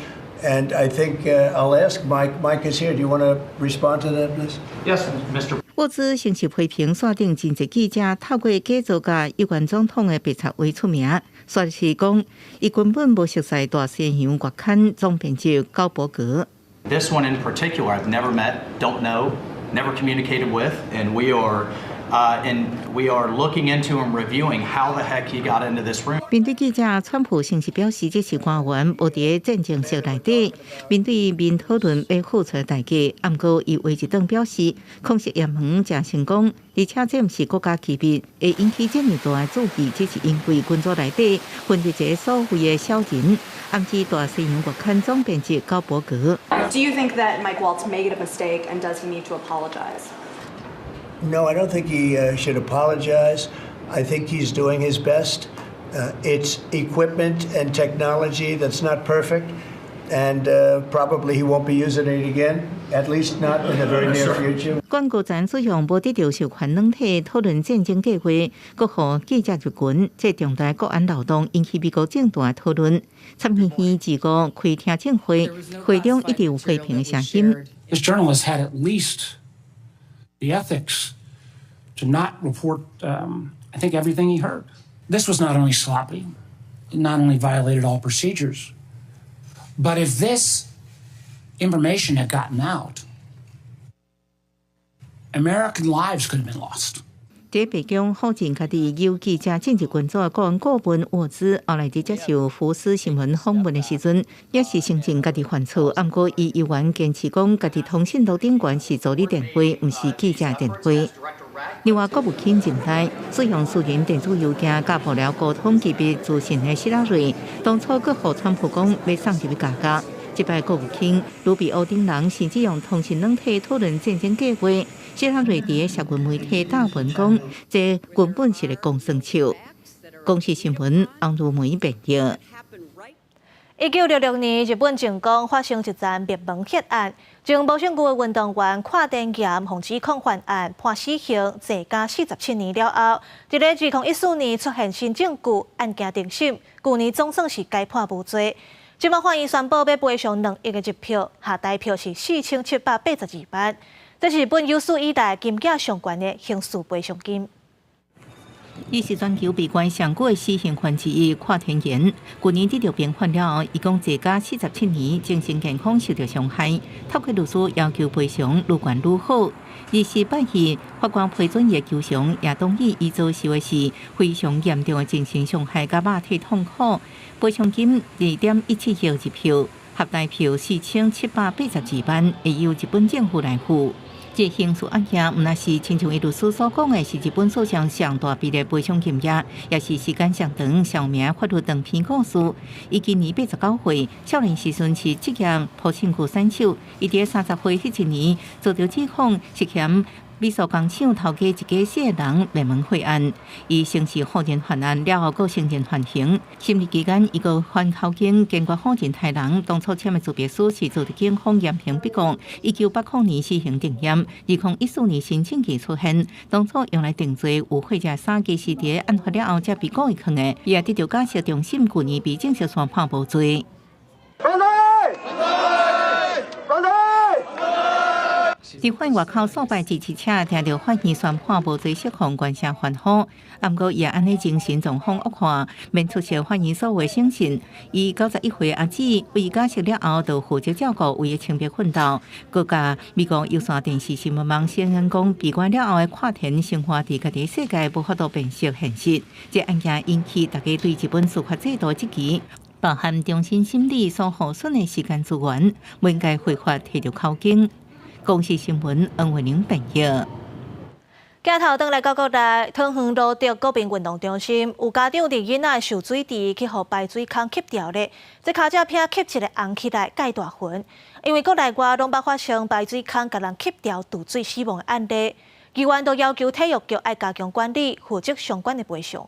And I think I'll ask Mike. Mike is here. Do you want to respond to that, please? Yes, Mr. 沃茲先是批評線頂真濟記者透過假造佮有關總統的白賊話出名，煞是講伊根本無熟似大西洋月刊總編輯高伯格。 This one in particular, I've never met, don't know, never communicated with, and we are looking into and reviewing how the heck he got into this room. 面對記者，川普先是表示這是官員無佇戰情室內底，面對面討論欲付出代價。毋過伊話一頓表示，空襲也門誠成功，而且這毋是國家機密，會引起這麼大的注意，只是因為群組內底混入一个所謂的小人，暗指大西洋月刊總編輯高伯格。 Do you think that Mike Waltz made a mistake and does he need to apologize? No, I don't think he should apologize. I think he's doing his best. It's equipment and technology that's not perfect, and probably he won't be using it again, at least not in the very near future. 廣告前使用無得到授權軟體討論戰爭計劃，閣予記者入群，這重大國安漏洞引起美國政壇討論。參議院二五開聽證會，會中一直有批評的聲音。 This journalist had at least the ethics to not report, I think, everything he heard. This was not only sloppy, it not only violated all procedures, but if this information had gotten out, American lives could have been lost. 佇白宮否認家己有記者進入群組的國安顧問沃茲，後來佇接受福斯新聞訪問的時陣，也是承認家己犯錯。毋過伊依然堅持講，家己通訊錄頂懸是助理電話，毋是記者電話。另外，國務卿任內使用私人電子郵件佮幕僚溝通機密資訊的希拉蕊，當初閣予川普講欲送入去監獄。這擺國務卿盧比歐等人甚至用通訊軟體討論戰爭計劃。希拉蕊佇社群媒體貼文講，這根本是咧講耍笑。公視新聞翁如梅編譯。1966年，日本靜岡發生一樁滅門血案，前無證據的運動員跨田嚴予指控犯案，判死刑，坐監47年了後，佇咧2014年出現新證據，案件重審，舊年總算是改判無罪。這擺法院宣布欲賠償2億的日票，合台票是4782萬。這是日本有史以來金額上懸的刑事賠償金。伊是全球被關上久的死刑犯之一，闊田賢。去年得著平反了後，伊講坐監47年，精神健康受著傷害。透過律師要求賠償，愈懸愈好。28日，法官批准伊的求償，也同意伊遭受的是非常嚴重的精神傷害佮肉體痛苦，賠償金2.17億日票，合台票4782萬，會由日本政府來付。這刑事案件，毋但是親像伊律師所講的，是日本史上上大筆的賠償金額，也是時間上長、上有名法律長篇故事。伊今年89歲，少年時陣是職業抱身軀選手。伊佇30歲彼一年，遭著指控涉嫌美蘇工廠偷雞一家四个人滅門血案，伊先是否認犯案，了後閣承認犯行。審理期間，伊閣反口供，堅決否認殺人。當初簽的自白書是遭著警方嚴刑逼供。1980年死刑定讞，2014年申請期出現。當初用來定罪有血跡衫，其實佇案發了後才被故意囥的。伊也得著假釋重審，去年被正式宣判無罪。反對！反對！佇法院外口數百支持者聽著法院宣判無罪釋放，懸聲歡呼。毋過伊也按呢精神狀況惡化，免出席法院所有審訊。伊91歲阿姊為假釋了後，就負責照顧，為伊清白奮鬥。閣共美國有線電視新聞網承認講，被關了後的闊田生活佇家己世界無法度辨識現實。這案件引起大家對日本司法制度質疑，包含重新審理所耗損的時間資源，無應該非法提著口供。公視新聞黃慧玲編譯。鏡頭轉來到國內，桃園蘆竹國民運動中心有家長佇囡仔的受水池去予排水孔吸著咧，這跤車片吸一个紅起來，蓋大痕。因為國內外攏捌發生排水孔共人吸著墮水死亡的案例，議員都要求體育局愛加強管理，負責相關的賠償。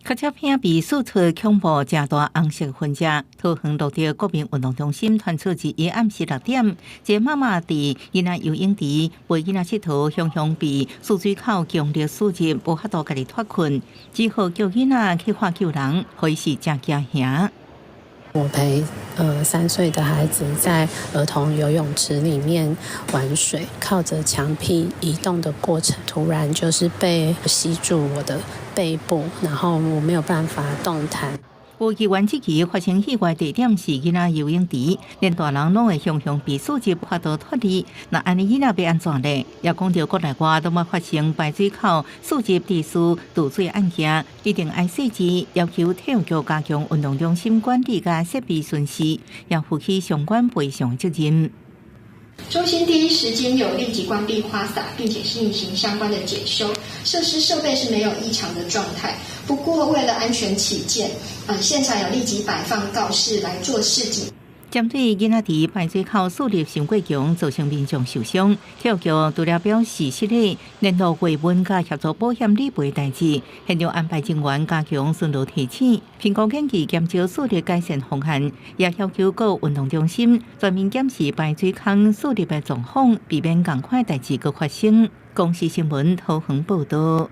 跤車片被掃出恐怖誠大紅色痕跡，桃園蘆竹國民運動中心傳出佇伊暗時6點，一個媽媽佇囡仔游泳池陪囡仔𨑨迌，雄雄被泗水口強力輸入，無法度家己脫困，只好叫囡仔去喊救人，予伊是誠驚嚇。我陪3歲的孩子在兒童游泳池裡面玩水，靠着牆壁移動的過程，突然就是被吸住我的背部，然後我沒有辦法動彈。有議員質疑發生意外地點是囡仔游泳池，連大人攏會雄雄被輸入無法度脫離。那按呢囡仔欲按怎咧？也講著國內外都捌發生排水口輸入地輸墮水案件，一定愛細緻要求體育局加強運動中心管理佮設備巡視，也負起相關賠償責任。中心第一時間有立即關閉花灑，並且進行相關的檢修，設施設備是沒有異常的狀態。不過為了安全起見，現場有立即擺放告示來做示警。針對囡仔佇排水口豎立傷過強，造成民眾受傷，體育局除了表示失禮，聯絡維穩佮協助保險理賠代誌，現場安排人員加強巡邏提醒，評估建議減少豎立改善方案，也要求各運動中心全面檢視排水孔豎立的狀況，避免仝款代誌閣發生。公視新聞桃園報導。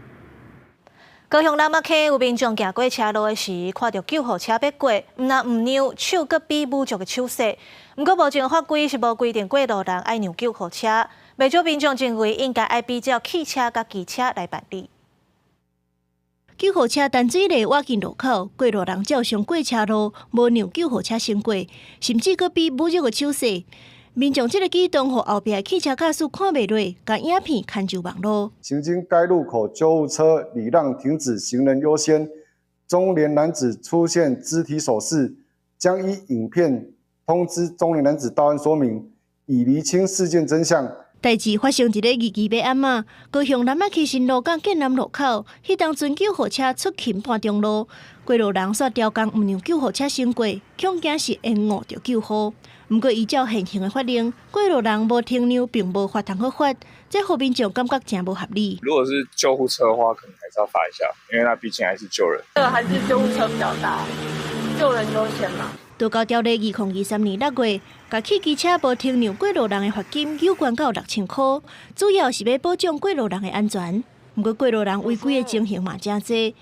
高雄蚋仔溪有民眾行過車路的時，看著救護車欲過，毋但毋讓，手閣比侮辱的手勢。毋過目前法規是無規定過路人愛讓救護車，袂少民眾認為應該愛比照汽車佮機車來辦理。救護車陳水麗倚近路口，過路人照常過車路，無讓救護車先過，甚至閣比侮辱的手勢。民眾這个舉動，予後壁的汽車駕駛看袂落，共影片傳上網路。行經該路口，救護車禮讓停止，行人優先。中年男子出現肢體手勢，將依影片通知中年男子到案說明，以釐清事件真相。代誌發生佇咧22欲暗仔，高雄蚋仔溪新路佮建南路口，彼當陣救護車出勤半中路，過路人煞刁工毋讓救護車先過，恐驚是延誤著救護。毋過依照現行的法令，過路人無停讓，並無罰通好罰，這予民眾感覺誠無合理。如果是救護車的話，可能還是要罰一下，因為那畢竟還是救人。這個還是救護車比較大，救人優先嘛。道交條例2023年6月，共汽機車無停讓過路人的罰金加懸到6000箍，主要是欲保障過路人的安全。毋過過路人違規的情形嘛誠濟。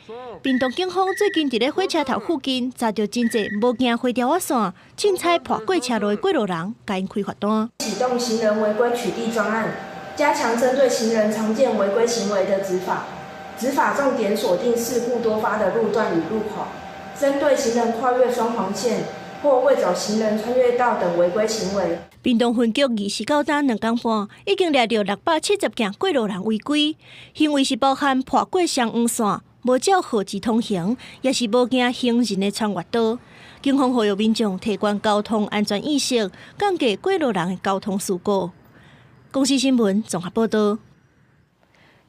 屏東警方最近佇咧火車頭附近查著真濟無行灰條仔線、凊彩跋過車路的過路人，共𪜶開罰單。啟動行人違規取締專案，加強針對行人常見違規行為的執法，執法重點鎖定事故多發的路段與路口，針對行人跨越雙黃線或未走行人穿越道等違規行為。屏東分局29冬2工半，已經掠著670件過路人違規行為，是包含跨過雙黃線、無照號誌通行，抑是無行行人的穿越道。警方呼籲民眾提懸交通安全意識，降低過路人的交通事故。公視新聞綜合報導。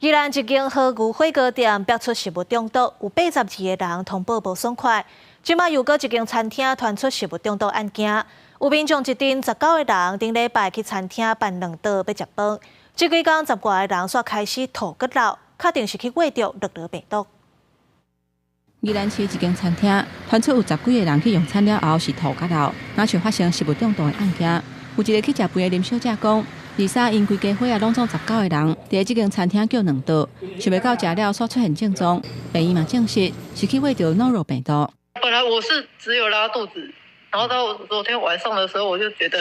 宜蘭一間和牛火鍋店爆出食物中毒，有82個人通報無爽快。這馬又閣一間餐廳傳出食物中毒案件，有民眾一陣19個人頂禮拜去餐廳辦兩桌欲食飯，這幾工十外个人煞開始吐閣漏，確定是去餵著諾羅病毒。宜蘭市一間餐廳傳出有十幾個人去用餐了後是吐閣漏，若像發生食物中毒的案件。有一個去食飯的林小姐講，23𪜶規家伙仔攏總19個人，佇咧這間餐廳叫兩桌，想袂到食了煞出現症狀，病院嘛證實是去餵著諾羅病毒。本來我是只有拉肚子，然後到昨天晚上的時候，我就覺得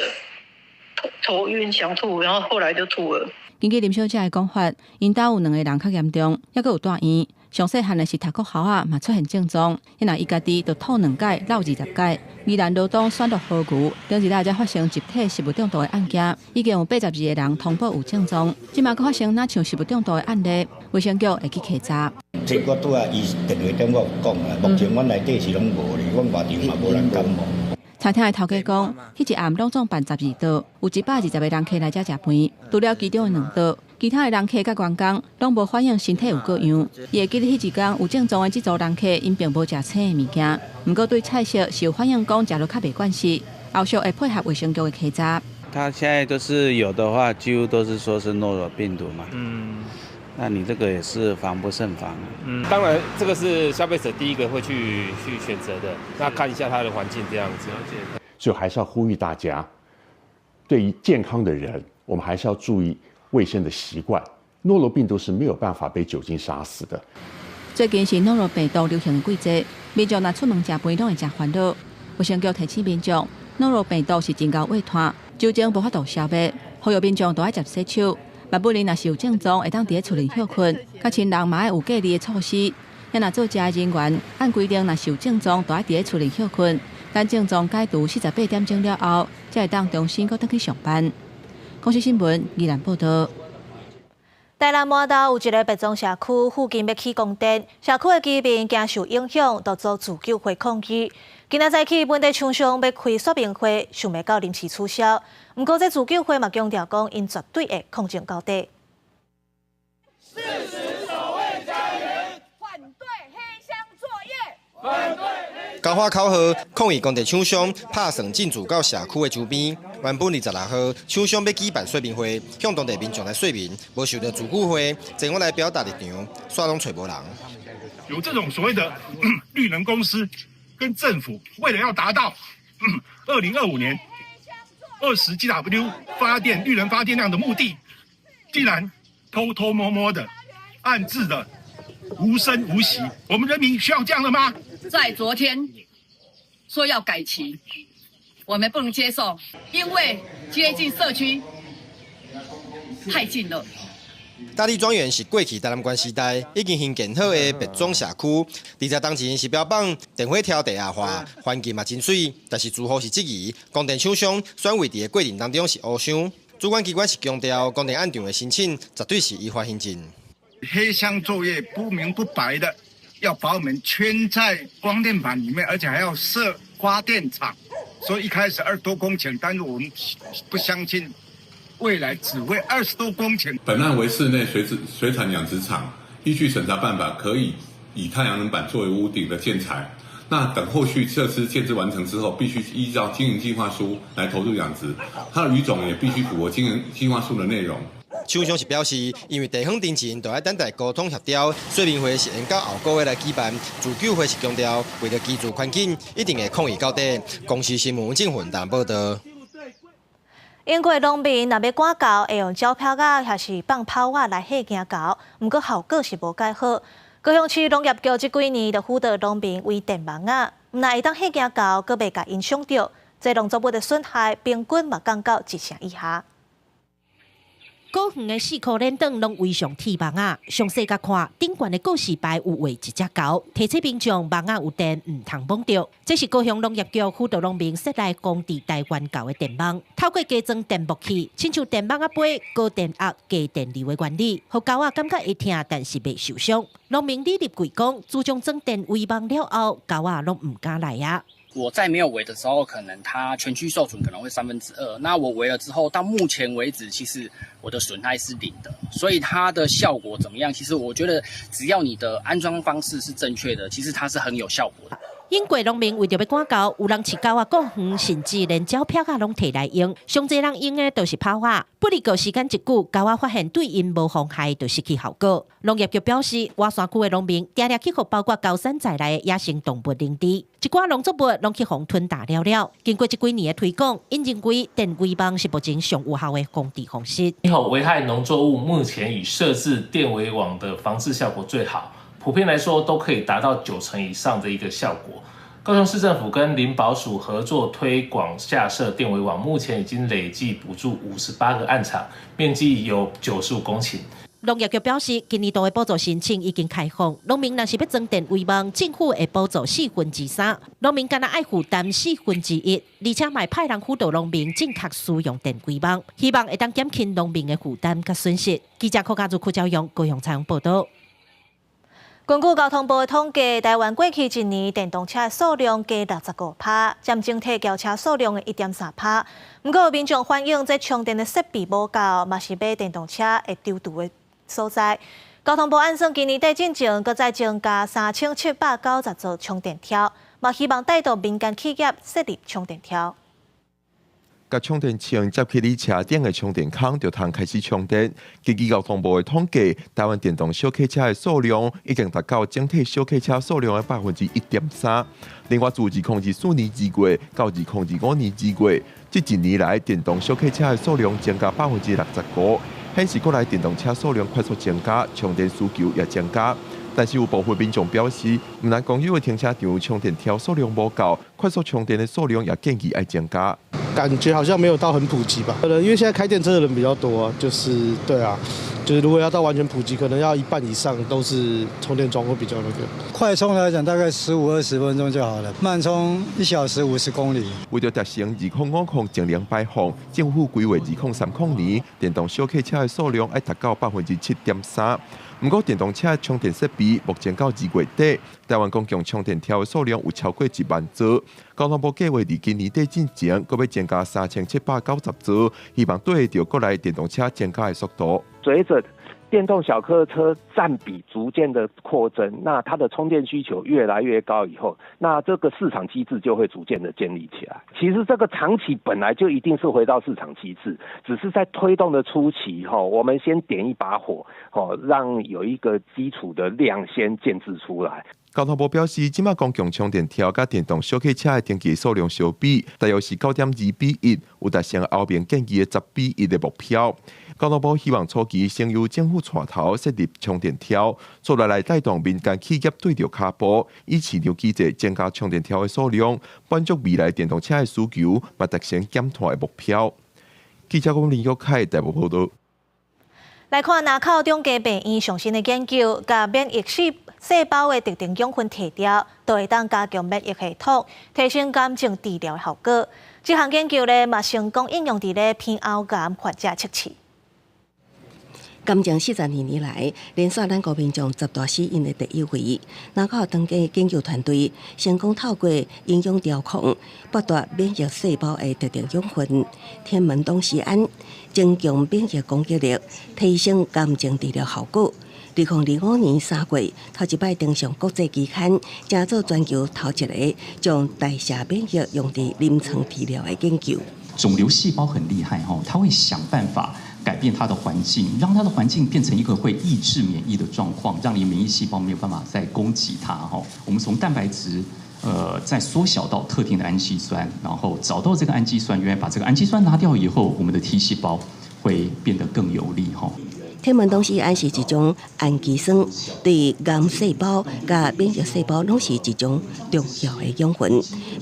頭暈想吐，然後後來就吐了。根據林小姐的講法，𪜶兜有兩個人較嚴重，猶閣有住院。上細漢的是讀國校仔，嘛出現症狀。彼若伊家己就吐兩擺，漏20擺。宜蘭羅東選樂和牛，頂一禮才發生集體食物中毒的案件，已經有82個人通報有症狀。這馬閣發生若像食物中毒的案例，衛生局會去稽查。這我拄仔伊電話頂我有講啦，目前阮內底是攏無咧，阮外場嘛無人感冒。餐廳的頭家講，彼一暗攏總辦12桌，有120個人客來遮食飯，除了其中的兩桌，其他的人客佮員工攏無反映身體有過恙。伊會記得彼一工有症狀的這組人客，𪜶並無食生的物件，毋過對菜色是有反應，講食落較袂慣勢，後續會配合衛生局的稽查。他現在都是有的話，幾乎都是說是諾羅病毒嘛。那你這個也是防不勝防。當然，這個是消費者第一個會去選擇的。那看一下它的環境這樣子。所以還是要呼籲大家，對於健康的人，我們還是要注意衛生的習慣。諾羅病毒是沒有辦法被酒精殺死的。最近是諾羅病毒流行的季節，民眾若出門食飯攏會誠煩惱。衛生局提醒民眾，諾羅病毒是真𠢕秽湠，酒精無法度消滅，呼籲民眾都愛捷洗手。萬不如若是有症狀，會當佇咧厝裡歇睏，佮親人嘛愛有隔離的措施。若做食的人員，按規定若是有症狀，都愛佇咧厝裡歇睏。等症狀解除48點鐘了後，才會當重新閣轉去上班。公視新聞宜蘭報導。台南滿豆有一个別莊社區附近欲起光電，社區的居民驚受影響，就組自救會抗議。今仔早起，本地廠商欲開說明會，想袂到臨時取消。毋過，這自救會嘛強調講，𪜶絕對會抗爭到底。誓死守衛家園，反對黑箱作業，反對。交換口號，抗議光電廠商拍算進駐到社區的周邊。原本26號，廠商欲舉辦說明會，向當地民眾來說明，無受著自救會前往來表達立場，煞攏揣無人。有這種所謂的綠能公司跟政府，為了要達到2025年20 GW 發電綠能發電量的目的，竟然偷偷摸摸的、暗自的、無聲無息。我們人民需要這樣的嗎？在昨天說要改期，我們不能接受，因為接近社區太近了。大坜莊園是過去台南縣時代已經興建好的別莊社區，而且當前是標榜電火柱地下化，環境嘛真媠。但是住戶是質疑，光電廠商選位置的過程當中是烏箱，主管機關是強調光電案場的申請絕對是依法行政。黑箱作業不明不白的，要把我們圈在光電板裡面，而且還要設發電廠，所以一開始20多公頃，但是我們不相信。未來只會20多公頃。本案為室內水產養殖場，依據審查辦法，可以以太陽能板作為屋頂的建材。那等後續設施建置完成之後，必須依照經營計劃書來投入養殖，它的魚種也必須符合經營計劃書的內容。廠商是表示，因為地方定前都愛等待溝通協調，說明會是延到後個月來舉辦。自救會是強調，為著居住環境，一定會抗議到底。公視新聞鄭雲達報道。英國農民若欲趕狗，會用鳥拍仔抑是放炮仔來嚇驚狗，毋過效果是無蓋好。高雄市農業局這幾年就輔導農民圍電網仔，毋但會當嚇驚狗，閣袂共𪜶傷著，這農作物的損害平均嘛降到一成以下。高遠的四箍連燈攏圍上鐵網仔，詳細共看，頂懸的告示牌有畫一隻猴，提醒民眾網仔有電，毋通摸著。這是高雄農業局輔導農民設來防治台灣猴的電網，透過加裝電幕器，親像電網仔飛高電壓、低電流的原理，予猴仔感覺會疼，但是袂受傷。農民李立貴講，自從裝電圍網了後，猴仔攏毋敢來啊。我在沒有圍的時候，可能它全區受損可能會2/3。那我圍了之後，到目前為止，其實我的損害是零的。所以它的效果怎麼樣？其實我覺得，只要你的安裝方式是正確的，其實它是很有效果的。英國農民為著欲趕猴，有人飼猴仔顧園，甚至連鳥拍仔攏提來用。上濟人用的都是炮仔。不過時間一久，猴仔發現對𪜶無妨害，就失去效果。農業局表示，外山區的農民定定去予包括高山在內的野生動物認知，一寡農作物攏去予吞噬了了。經過這幾年的推廣，𪜶認為電圍網是目前上有效的防治方式。獼猴危害農作物，目前以設置電圍網的防治效果最好。普遍來說，都可以達到9成以上的一個效果。高雄市政府跟林保署合作推廣架設電圍網，目前已經累計補助58個案場，面積有95公頃。農業局表示，今年度的補助申請已經開放，農民若是欲裝電圍網，政府會補助3/4，農民干焦愛負擔1/4，而且嘛會派人輔導農民正確使用電圍網，希望會當減輕農民的負擔佮損失。記者柯家如、柯昭勇高雄採訪報導。根據交通部的統計，台灣過去一年電動車的數量加65%，佔整體轎車數量的1.3%。毋過有民眾反映，這充電的設備無夠，嘛是買電動車會躊躇的所在。交通部按算今年底進前，閣再增加3790座充電柱，嘛希望帶動民間企業設立充電柱。共充電線接去你車頂的充電孔，就通開始充電。根據交通部的統計，台灣電動小客車的數量已經達到整體小客車數量的1.3%。另外，自2024年2月到2025年2月，這一年來電動小客車的數量增加65%，顯示國內電動車數量快速增加，充電需求也增加。但是有部分民眾表示，毋但公有的停車場充電柱數量無夠，快速充電的數量也建議愛增加。感覺好像沒有到很普及吧？可能因為現在開電車的人比較多，就是對啊，就是如果要到完全普及，可能要一半以上都是充電樁會比較那個。快充來講，大概15、20分鐘就好了，慢充1小時50公里。為著達成2050淨零排放，政府規劃2030年電動小客車的數量愛達到7.3%。毋過電動車充電設備目前到2月底，台灣公共充電柱的數量有超過1萬座。交通部計劃佇今年底進前，閣欲增加3790座，希望對得著國內電動車增加的速度。隨着電動小客車佔比逐漸的擴增，那它的充電需求越來越高以後，那這個市場機制就會逐漸的建立起來。其實這個長期本來就一定是回到市場機制，只是在推動的初期，我們先點一把火，讓有一個基礎的量先建置出來。交通部表示，這馬公共充電柱佮電動小客車的登記數量相比，大約是9.2比1，有達成歐盟建議的10比1的目標。交通部希望初期先由政府帶頭設立充電柱，紲落來帶動民間企業綴著跤步，以市場機制增加充電柱的數量，滿足未來電動車的需求，嘛達成減碳的目標。記者林玉凱台北報導。來看林口長庚病院上新的研究，共免疫細胞的特定養分提掉，就會當加強免疫系統，提升癌症治療的效果。這項研究咧，嘛成功應用佇咧鼻喉癌患者測試。癌症42年來，連續咱國民眾十大死因的第一位。林口長庚研究團隊成功透過營養調控，剝奪免疫細胞的特定養分，天門冬酰胺，增強免疫攻擊力，提升癌症治療效果。2025年3月，頭一擺登上國際期刊，成做全球頭一个將代謝免疫用佇臨床治療的研究。腫瘤細胞很厲害，吼，它會想辦法改變它的環境，讓它的環境變成一個會抑制免疫的狀況，讓你免疫細胞沒有辦法再攻擊它。吼，我們從蛋白質，再縮小到特定的氨基酸，然後找到這個氨基酸，原來把這個氨基酸拿掉以後，我們的 T 細胞會變得更有力。吼。天門冬酰胺是一種氨基酸，對癌細胞佮免疫細胞攏是一種重要的養分。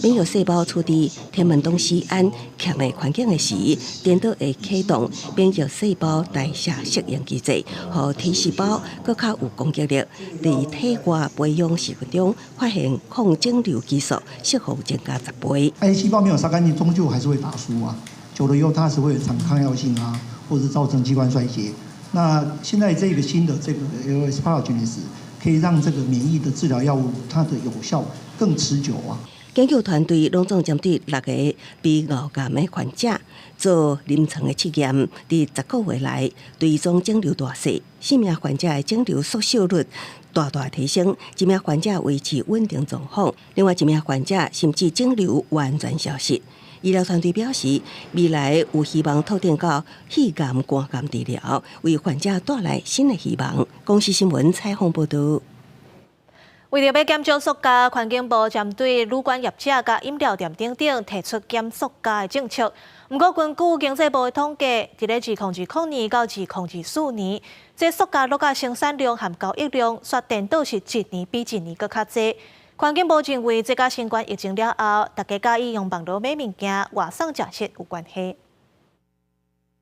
免疫細胞處佇天門冬酰胺強的環境的時，顛倒會啟動免疫細胞代謝適應機制，予 T 細胞閣較有攻擊力。佇體外培養實驗中，發現抗腫瘤激素釋放增加10倍。癌細胞沒有殺乾淨，終究還是會打輸啊！久了以後，它是會產生抗藥性啊，或者造成器官衰竭。那現在這個新的這個 L-Asparaginase 可以讓這個免疫的治療藥物它的有效更持久啊。研究團隊攏總針對六個鼻咽癌的患者做臨床的試驗，佇10個月內追蹤腫瘤大細，四名患者的腫瘤縮小率大大提升，一名患者維持穩定狀況，另外一名患者甚至腫瘤完全消失。醫療團隊表示，未來有希望拓展到肺癌、肝癌治療，為患者帶來新的希望。公視新聞採訪報導。為著欲減少塑膠，環境部針對旅館業者佮飲料店等等提出減塑膠的政策。毋過根據經濟部的統計，佇咧2020年到2024年，這塑膠罌仔生產量和交易量，煞顛倒是一年比一年閣較濟。環境部認為，這佮新冠疫情了後，大家佮意用網路買物件、外送食食有關係。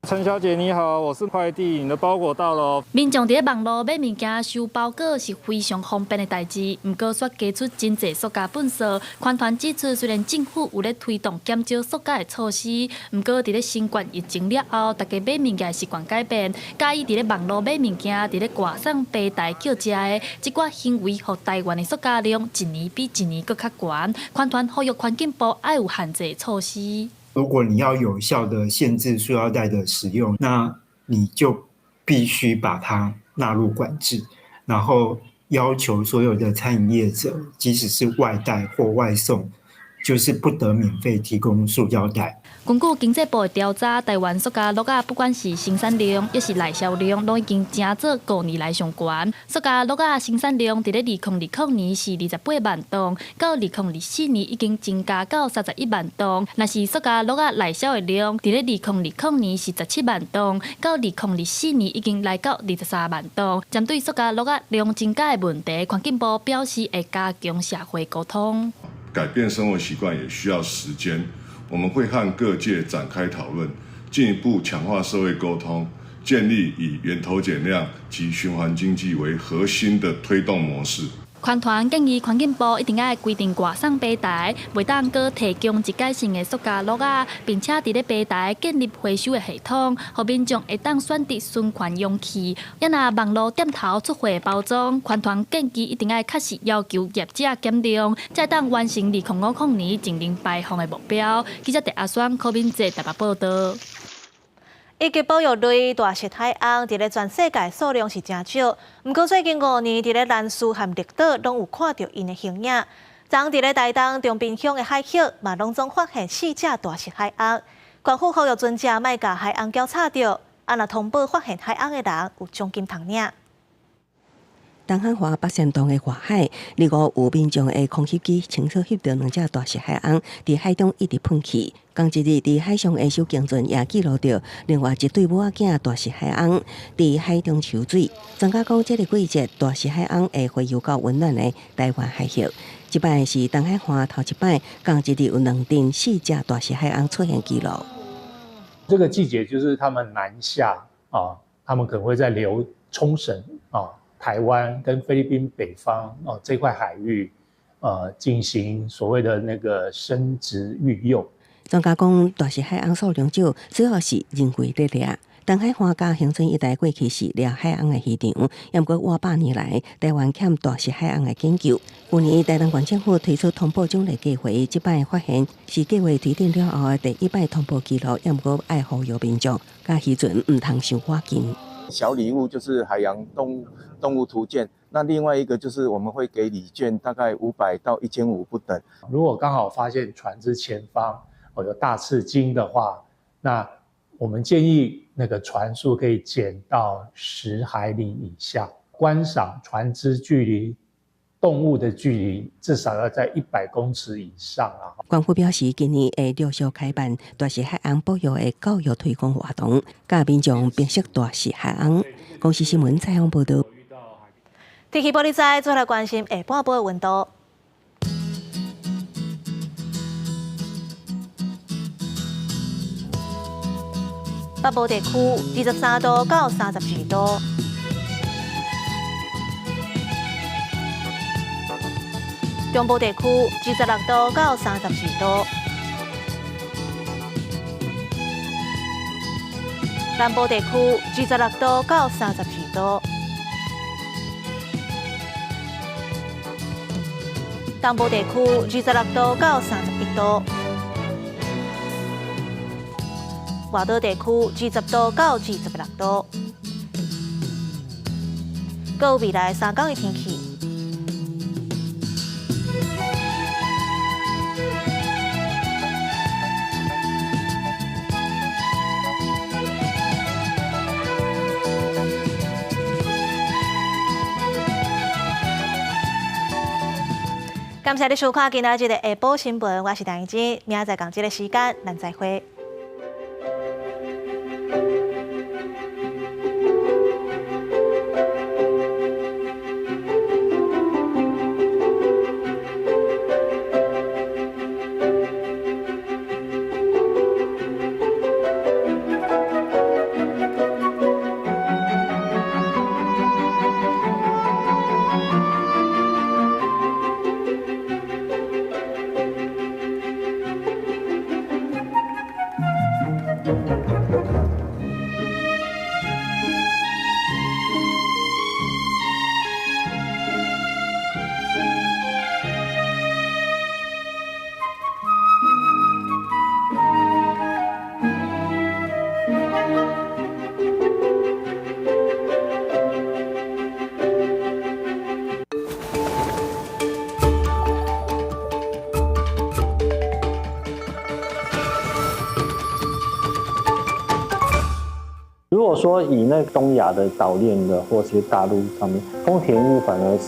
陳小姐你好，我是快遞，你的包裹到了。民眾佇咧網路買物件收包裹是非常方便的代誌，毋過卻加出真濟塑膠糞埽。環團指出，雖然政府有咧推動減少塑膠的措施，毋過佇咧新冠疫情了後，大家買物件的習慣改變，佮意佇咧網路買物件，佇咧外送平台叫食的，這寡行為，予台灣的塑膠量一年比一年閣較懸。環團呼籲環境部愛有限制措施。如果你要有效的限制塑料袋的使用，那你就必須把它納入管制，然後要求所有的餐飲業者，即使是外帶或外送，就是不得免費提供塑膠袋。根據經濟部的調查，台灣塑膠罌仔不管是生產量，抑是內銷量，攏已經成做5年來上懸。塑膠罌仔生產量佇咧2020年是28萬噸，到2024年已經增加到31萬噸。若是塑膠罌仔內銷的量，佇咧2020年是17萬噸，到2024年已經來到23萬噸。針對塑膠罌仔量增加的問題，環境部表示會加強社會溝通。改變生活習慣也需要時間，我們會和各界展開討論，進一步強化社會溝通，建立以源頭減量及循環經濟為核心的推動模式。環團建議環境部一定愛規定外送平台，袂當閣提供一改性的塑膠罌仔，並且佇咧平台建立回收的系統，予民眾會當選擇循環容器。抑若網路店頭出貨包裝，環團建議一定愛確實要求業者減量，才會當完成2050年淨零排放的目標。記者鄭阿雙、柯敏哲台北報導。一級保育類大實海鰪，佇咧全世界數量是誠少。毋過最近5年，佇咧蘭嶼和綠島攏有看著𪜶的形影。昨佇咧台東長濱鄉的海域，嘛攏總發現四隻大實海鰪。縣府呼籲船隻莫共海鰪攪插著，啊若通報發現海鰪的人，有獎金通領。東漢華北山洞的外海，二五有民眾的空翕機清楚翕著兩隻大實海鰪佇海中一直噴氣。仝一日佇海上的搜救船也記錄著另外一對母仔囝大實海鰪佇海中抽水。專家講，這个季節大實海鰪會洄游到溫暖的台灣海域。這擺是東海岸頭一擺，仝一日有兩陣四隻大實海鰪出現記錄。這個季節就是他們南下啊，他們可能會在留沖繩啊、台灣跟菲律賓北方哦這塊海域，進行所謂的那個生殖育幼。專家講，大實海鰪數量少，主要是人為咧掠。東海岸佮恆春一帶過去是掠海鰪的漁場，毋過倚百年來，台灣欠大實海鰪的研究。去年台東縣政府推出通報獎勵計劃，這擺發現是計劃推展了後的第一擺通報記錄，毋過愛呼籲民眾佮漁船毋通傷倚近。小禮物就是海洋動物圖鑑，那另外一個就是我們會給禮券，大概500到1500不等。如果剛好發現船隻前方有大翅鯨的話，那我們建議那個船速可以減到10海里以下，觀賞船隻距離動物的距離至少要在100公尺以上啊。縣府表示，今年會陸續開辦大實海鰪保育的教育推廣活動，教民眾辨識大實海鰪。公視新聞採訪報導。天氣報你知，再來關心下半晡的溫度。北部地區23度到32度，中部地區26度到34度，南部地區26度到32度，東部地區26度到31度。外島地區20度到26度，閣有未來3天的天氣。感謝你收看今仔日的下晡新聞，我是陳怡之，明仔載仝這个時間，咱再會。如果說以那東亞的島鏈的或是大陸上面，豐田一反而是。